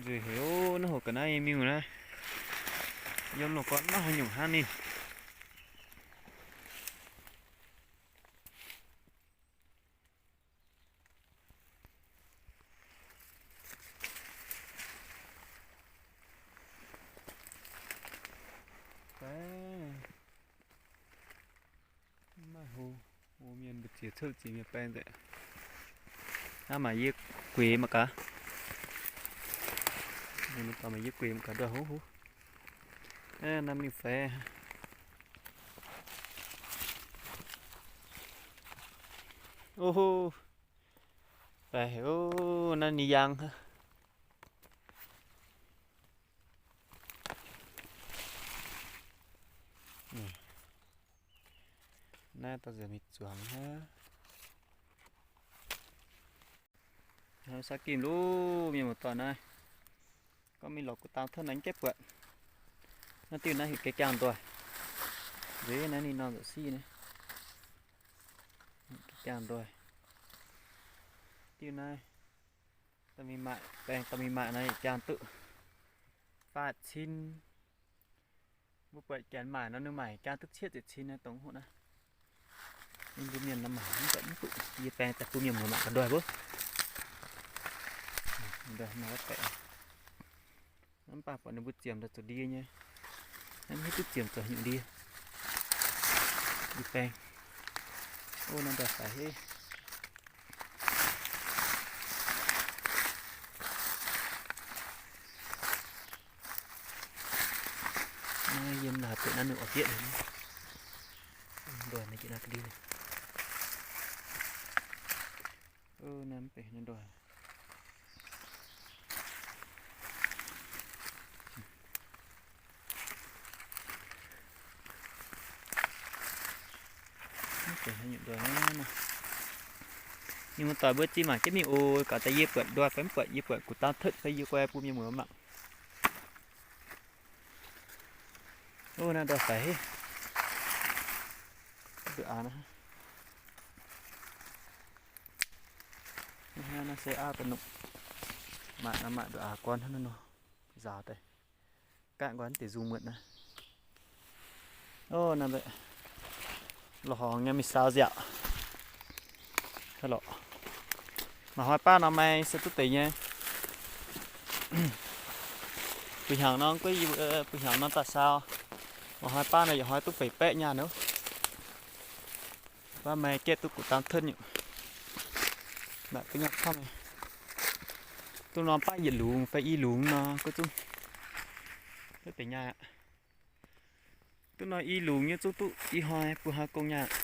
Heuc naaiv hoc ga'naaiv nyei miuc naaiv, yiem loz-gorn maiv haaix nyungc hnangv ninh. Maiv hlo, mienh mbu'ziex cuotv ziex mienh baeng nzengc. Naaiv maaih yie gueix mangc gaax. Maaih yie gueix mangc gaax nduoh huv huv. Naaiv mingh faix. Faix haic, naaiv ninh yaang hnangv. Naaiv dauh nzengc mingh zuangx hnangv. Saav gimh luv mienh muoz-doic naaiv, gorngv mingh lorz gu'dangv tov naaiv gaeqv buatc. Naaiv diuh naaiv heuc gaeqv jaang ndoih. Nzengc naaiv ninh nor nzengc siv naaiv. Gaeqv jaang ndoih. Diuh naaiv, dauh mingh maaic, baeng dauh mingh maaic naaiv yietc jaang duqv faah cin. Mbuo buatc janx maaic nor ninh maaic jaang duqv cietv ziepc cin naaiv dongh hoc naaiv. Ninh mbuo mienh nor maaic mv buatc mv duqv. Yie baeng daaih bun mienh muoz mangc ga'ndoih wuov. Ndoih maaih baeqc. Mv baac buatc ninh mbuo ziemx daaih zoux ndie nyei. Naaiv mv hiuv duqv ziemx zoux haaix nyungc ndie. Yie baeng. O, naaiv ndoih faix haic. Naaiv yiem laaix deix naaiv ninh oix bieqc haic. Ndoih naaiv jiex naaiv ga'ndiev. Naaiv mv benx naaiv ndoih. Mv benx haaix nyungc ndoih nor. Mienh muoz-doic mbuo zinh maanc jienv mingh oc. Gaax daaih yie buatc ndoih fai mv buatc, yie buatc gu'dangv tetv fai yie guai bun mienh muoz mangc. O, naaiv ndoih faix haic. Ndoih aav naaiv. Naaiv se aav da'nopv. Maaic nor maaic ndoih aav gorn hnangv naaiv nor. Nzaaux daaih. Gaatv nqoi deix nzung muotc naaiv. O, naaiv loz-horngx nyei mingh saau nziaauc. Mangc hnoi baav nor maaih se duqv deix nyei. Bun hnyangx nor, guov yie, bun hnyangx nor daaih saau. Mangc hnoi baav nor yietc hnoi duqv feix baeqv nyaanh oc. Baav maaih gaeqv duqv gu'dangv tetv nyei. Naaic duqv nyaanh camv nyei. Duqv norm baav yietc lungz fai i lungz nor, guov zungv duqv deix nyaanh aqv. Duqv norm i lungz nyei zungv duqv i hnoi buo hnoi gong nyaanh aqv.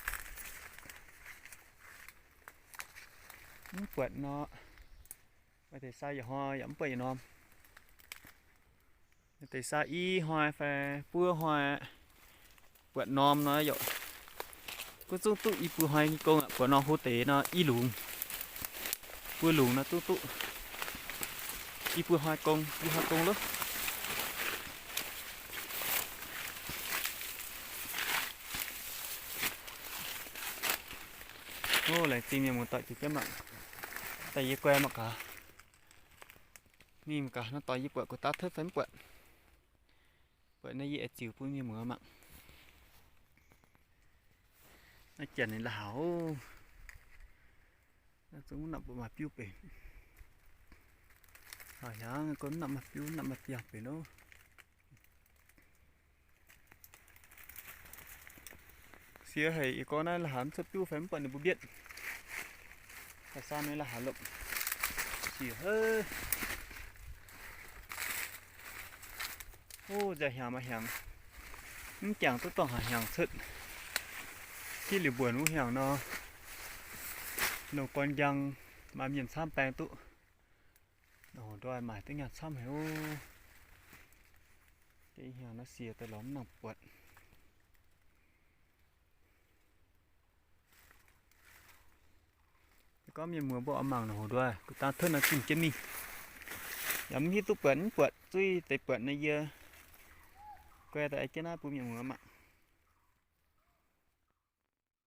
Mv buatc nor, maaih deix saau yietc hnoi yaac mv buatc yietc norm. Maaih deix saau i hnoi fai buo hnoi buatc norm nor yaac, guov zungv duqv i buo hnoi nyei gong aqv. Buatc norm hlo deix nor i lungz, buo lungz nor zungv duqv i buo hnoi gong, i hnoi gong loh. O, laengz zingh mienh muoz-doic jiex jienv mangc. Daaih yie guai mangc gaax. Mingh mangc gaax nor doix yie buatc gu'daav tetv fai mv buatc. Buatc naaiv yie aengx ziux bun mienh muoz mangc. Naaiv janx ninh la'haux. Zungv mv nangc buatc maaih biuv benx. Haic hnyangx gorngv mv nangc maaih biuv, mv nangc maaih biangh benx loh. Siex haic, yie gorngv naaiv la'haux mv cuotv biuv fai mv buatc ninh mbuo mbietv. Haaix saan nyei la'haux lopc. Siex haic. O, nzauh hnyangx maaih hnyangx. Mv jangx duqv dorngc haaix hnyangx cuotv. Hitv liuz mbuonx wuov hnyangx nor, lungh gorn njang maaih mienh camv baeng duqv. Ndoih maaic duqv nyaanh camv haic oc. Deix hnyangx naaiv siex daaih lorz mv nangc buatc. Gorngv mienh muoz mbuo oix mangc nor, hoc ndoih gu'dangv tetv nor zinh jienv mingh. Yaac mv hiuv duqv buatc mv buatc, zuov deix buatc nor yie guai daaih jienv naaiv bun mienh muoz mangc.